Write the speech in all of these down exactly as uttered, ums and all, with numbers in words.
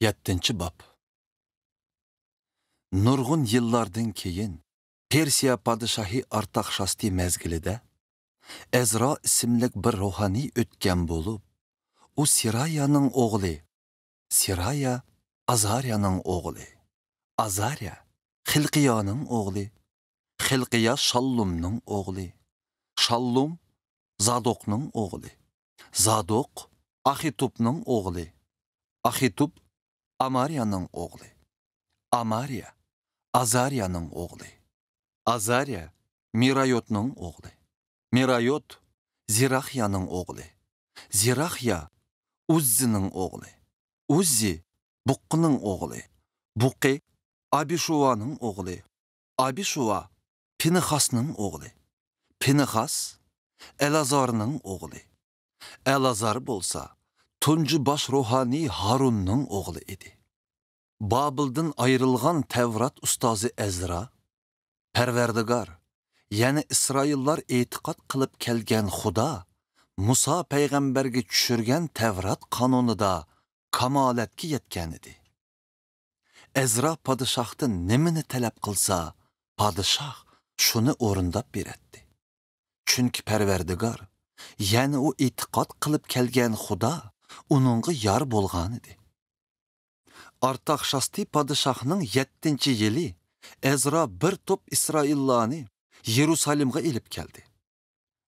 يەتتىنچى باب. نۇرغۇن يىللاردىن كېيىن، پېرسىيە پادىشاھى ئارتاخشاستى مەزگىلىدە، ئەزرا ئىسىملىك بىر روھانىي ئۆتكەن بولۇپ، ئۇ سېرايانىڭ ئوغلى، سېرايا ئازاريانىڭ ئوغلى، ئازاريا خىلقىيانىڭ ئوغلى، خىلقىيا شاللۇمنىڭ ئوغلى، شاللۇم زادوقنىڭ ئوغلى، زادوق ئاخىتوبنىڭ ئوغلى، ئاخىتوب ئاماريانىڭ ئوغلى، ئاماريا ئازاريانىڭ ئوغلى، ئازاريا مېرايوتنىڭ ئوغلى، مېرايوت زېراخيانىڭ ئوغلى، زېراخيا ئۇززىنىڭ ئوغلى، ئۇززى بۇققىنىڭ ئوغلى، بۇققى ئابىشۇۋانىڭ ئوغلى، ئابىشۇۋا پىنىخاسنىڭ ئوغلى، پىنىخاس ئەلازارنىڭ ئوغلى، ئەلازار بولسا تۇنجى باش روھانىي ھارۇننىڭ ئوغلى ئىدى. بابىلدىن ئايرىلغان تەۋرات ئۇستازى ئەزرا، پەرۋەردىگار، يەنى ئىسرائىللار ئېتىقاد قىلىپ كەلگەن خۇدا مۇسا پەيغەمبەرگە چۈشۈرگەن تەۋرات قانۇنىدا كامالەتكە يەتكەنىدى. ئەزرا پادىشاھتىن نېمىنى تەلەپ قىلسا، پادىشاھ شۇنى ئورۇنداپ بېرەتتى. چۈنكى پەرۋەردىگار، يەنى ئۇ ئېتىقاد قىلىپ كەلگەن خۇدا ئۇنىڭغا يار بولغانىدى. ئارتاخشاستى پادىشاھنىڭ يەتتىنچى يىلى ئەزرا بىر توپ ئىسرائىللارنى يېرۇسالىمغا ئېلىپ كەلدى.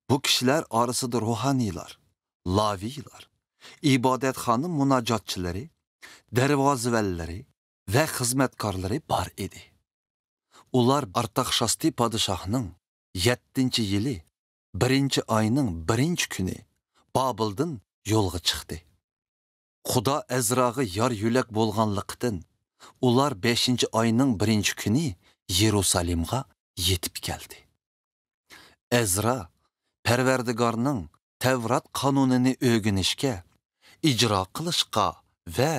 بۇ كىشىلەر ئارىسىدا روھانىيلار، لاۋىيلار، ئىبادەتخانا مۇناجاتچىلىرى، دەرۋازىۋەنلىرى ۋە خىزمەتكارلىرى بار ئىدى. ئۇلار ئارتاخشاستى پادىشاھنىڭ يەتتىنچى يىلى بىرىنچى ئاينىڭ بىرىنچى كۈنى بابىلدىن يولغا چىقتى. خۇدا ئەزراغا يار يۆلەك بولغانلىقتىن، ئۇلار بەشىنچى ئاينىڭ بىرىنچى كۈنى يېرۇسالىمغا يېتىپ كەلدى. ئەزرا پەرۋەردىگارنىڭ تەۋرات قانۇنىنى ئۆگىنىشكە، ئىجرا قىلىشقا ۋە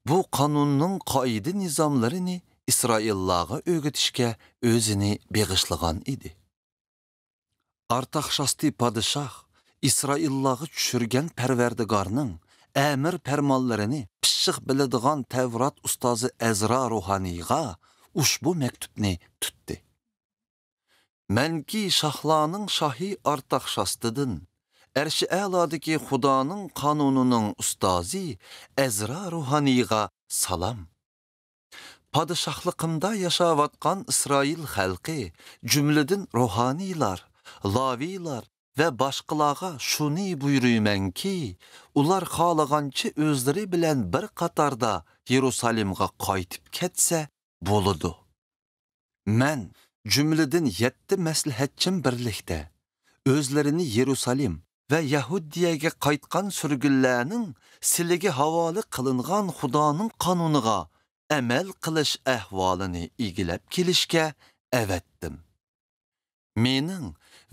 بۇ قانۇننىڭ قائىدە-نىزاملىرىنى ئىسرائىللارغا ئۆگىتىشكە ئۆزىنى بېغىشلىغان ئىدى. ئارتاخشاستى پادىشاھ ئىسرائىللارغا چۈشۈرگەن پەرۋەردىگارنىڭ ئەمىر پەرمانلىرىنى پىششىق بىلىدىغان تەۋرات ئۇستازى ئەزرا روھانىيغا ئۇشبۇ مەكتۇپنى تۇتتى. مەنكى شاھلارنىڭ شاھى ئارتاخشاستىدىن، ئەرشى ئەلادىكى خۇدانىڭ قانۇنىنىڭ ئۇستازى ئەزرا روھانىيغا سالام. پادىشاھلىقىمدا ياشاۋاتقان ئىسرائىل خەلقى، جۈملىدىن روھانىيلار، لاۋىيلار ۋە باشقىلارغا شۇنى بۇيرۇيمەنكى، ئۇلار خالىغانچە ئۆزلىرى بىلەن بىر قاتاردا يېرۇسالىمغا قايتىپ كەتسە بولىدۇ. مەن، جۈملىدىن يەتتە مەسلىھەتچىم بىرلىكتە، ئۆزلىرىنى يېرۇسالىم ۋە يەھۇدىيەگە قايتقان سۈرگۈنلەرنىڭ سىلىگە ھاۋالە قىلىنغان خۇدانىڭ قانۇنىغا ئەمەل قىلىش ئەھۋالىنى ئىگىلەپ كېلىشكە ئەۋەتتىم. مېنىڭ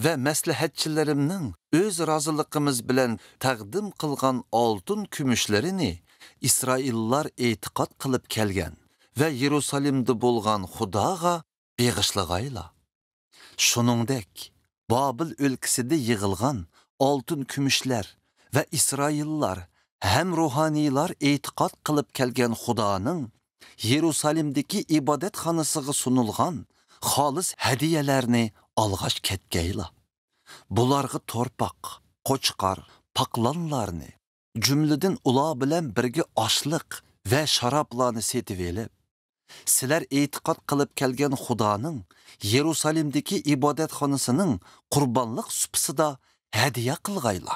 ۋە مەسلىھەتچىلىرىمنىڭ ئۆز رازىلىقىمىز بىلەن تەقدىم قىلغان ئالتۇن كۈمۈشلىرىنى ئىسرائىللار ئېتىقاد قىلىپ كەلگەن ۋە يېرۇسالىمدا بولغان خۇداغا بېغىشلىغايلا. شۇنىڭدەك، بابىل ئۆلكىسىدە يىغىلغان ئالتۇن كۈمۈشلەر ۋە ئىسرائىللار ھەم روھانىيلار ئېتىقاد قىلىپ كەلگەن خۇدانىڭ يېرۇسالىمدىكى ئىبادەتخانىسىغا سۇنۇلغان خالىس ھەدىيەلەرنى ئالغاچ كەتكەيلا. بۇلارغا تورپاق، قوچقار، پاقلانلارنى، جۈملىدىن ئۇلار بىلەن بىرگە ئاشلىق ۋە شارابلارنى سېتىۋېلىپ، سىلەر ئېتىقاد قىلىپ كەلگەن خۇدانىڭ يېرۇسالىمدىكى ئىبادەتخانىسىنىڭ قۇربانلىق سۇپىسىدا ھەدىيە قىلغايلا.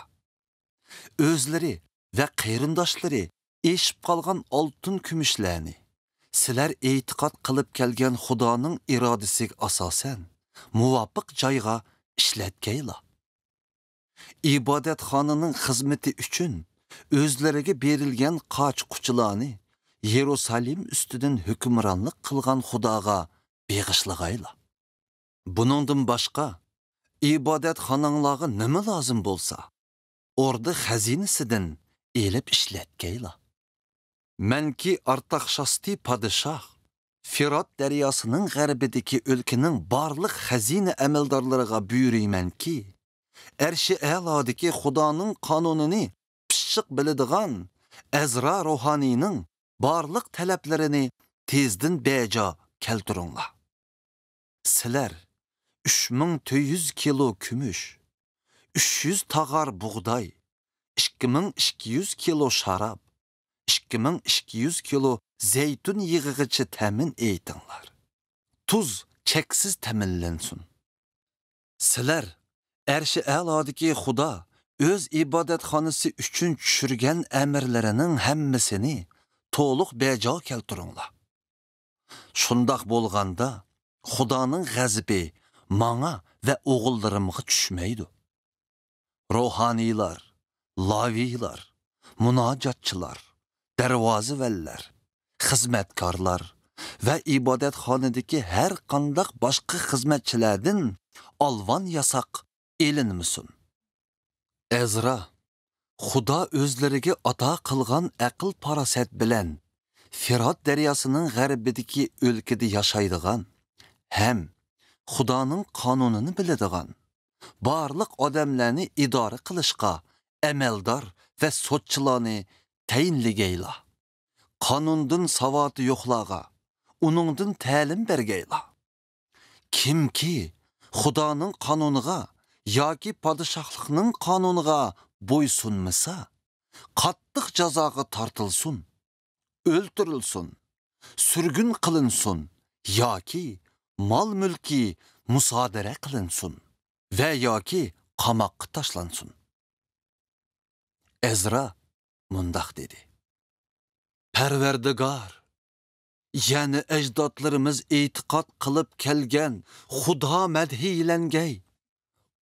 ئۆزلىرى ۋە قېرىنداشلىرى ئېشىپ قالغان ئالتۇن كۈمۈشلەرنى سىلەر ئېتىقاد قىلىپ كەلگەن خۇدانىڭ ئىرادىسىگە ئاساسەن مۇۋاپىق جايغا ئىشلەتكەيلا. ئىبادەتخانىنىڭ خىزمىتى ئۈچۈن ئۆزلىرىگە بېرىلگەن قاچا-قۇچىلارنى يېرۇسالىم ئۈستىدىن ھۆكۈمرانلىق قىلغان خۇداغا بېغىشلىغايلا. بۇنىڭدىن باشقا، ئىبادەتخاناڭلارغا نېمە لازىم بولسا، ئوردا خەزىنىسىدىن ئېلىپ ئىشلەتكەيلا. مەنكى ئارتاخشاستى پادىشاھ، فىرات دەرياسىنىڭ غەربىدىكى ئۆلكىنىڭ بارلىق خەزىنە ئەمەلدارلىرىغا بۇيرۇيمەنكى، ئەرشى ئەلادىكى خۇدانىڭ قانۇنىنى پىششىق بىلىدىغان ئەزرا روھانىينىڭ بارلىق تەلەپلىرىنى تېزدىن بەجا كەلتۈرۈڭلار. سىلەر ئۈچ مىڭ تۆت يۈز كىلو كۈمۈش، ئۈچ يۈز تاغار بۇغداي، ئىككى مىڭ ئىككى يۈز كىلو شاراب، ئىككى مىڭ ئىككى يۈز كىلو زەيتۇن يېغىغىچە تەمىن ئېيتىڭلار. تۇز چەكسىز تەمىنلەنسۇن. سىلەر ئەرشى ئەلادىكى خۇدا ئۆز ئىبادەتخانىسى ئۈچۈن چۈشۈرگەن ئەمىرلىرىنىڭ ھەممىسىنى تولۇق بەجا كەلتۈرۈڭلار. شۇنداق بولغاندا، خۇدانىڭ غەزىپى ماڭا ۋە ئوغۇللىرىمغا چۈشمەيدۇ. روھانىيلار، لاۋىيلار، مۇناجاتچىلار، دەرۋازىۋەنلەر، خىزمەتكارلار ۋە ئىبادەتخانىدىكى ھەر قانداق باشقا خىزمەتچىلەردىن ئالۋان ياساق ئېلىنمىسۇن. ئەزرا، خۇدا ئۆزلىرىگە ئاتا قىلغان ئەقىل-پاراسەت بىلەن فىرات دەرياسىنىڭ غەربىدىكى ئۆلكىدە ياشايدىغان ھەم خۇدانىڭ قانۇنىنى بىلىدىغان بارلىق ئادەملەرنى ئىدارە قىلىشقا ئەمەلدار ۋە سوتچىلارنى تەيىنلىگەيلا. قانۇندىن ساۋاتى يوقلارغا ئۇنىڭدىن تەلىم بەرگەيلا. كىمكى خۇدانىڭ قانۇنىغا ياكى پادىشاھلىقنىڭ قانۇنىغا بويسۇنمىسا، قاتتىق جازاغا تارتىلسۇن، ئۆلتۈرۈلسۇن، سۈرگۈن قىلىنسۇن ياكى مال-مۈلكى مۇسادىرە قىلىنسۇن ۋە ياكى قاماققا تاشلانسۇن. ئەزرا مۇنداق دېدى: پەرۋەردىگار، يەنى ئەجدادلىرىمىز ئېتىقاد قىلىپ كەلگەن خۇدا مەدھىيلەنگەي.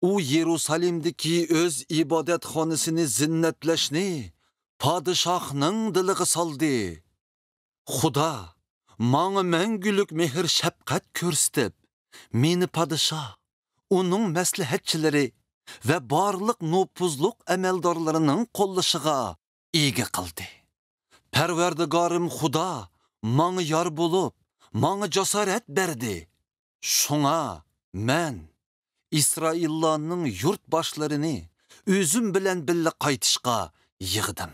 ئۇ يېرۇسالېمدىكى ئۆز ئىبادەتخانىسىنى زىننەتلەشنى پادىشاھنىڭ دىلىغا سالدى. خۇدا ماڭا مەڭگۈلۈك مېھىر-شەپقەت كۆرسىتىپ، مېنى پادىشاھ، ئۇنىڭ مەسلىھەتچىلىرى ۋە بارلىق نوپۇزلۇق ئەمەلدارلىرىنىڭ قوللىشىغا ئىگە قىلدى. پەرۋەردىگارىم خۇدا ماڭا يار بولۇپ، ماڭا جاسارەت بەردى. شۇڭا مەن ئىسرائىللارنىڭ يۇرت باشلىرىنى ئۆزۈم بىلەن بىللە قايتىشقا يىغدىم.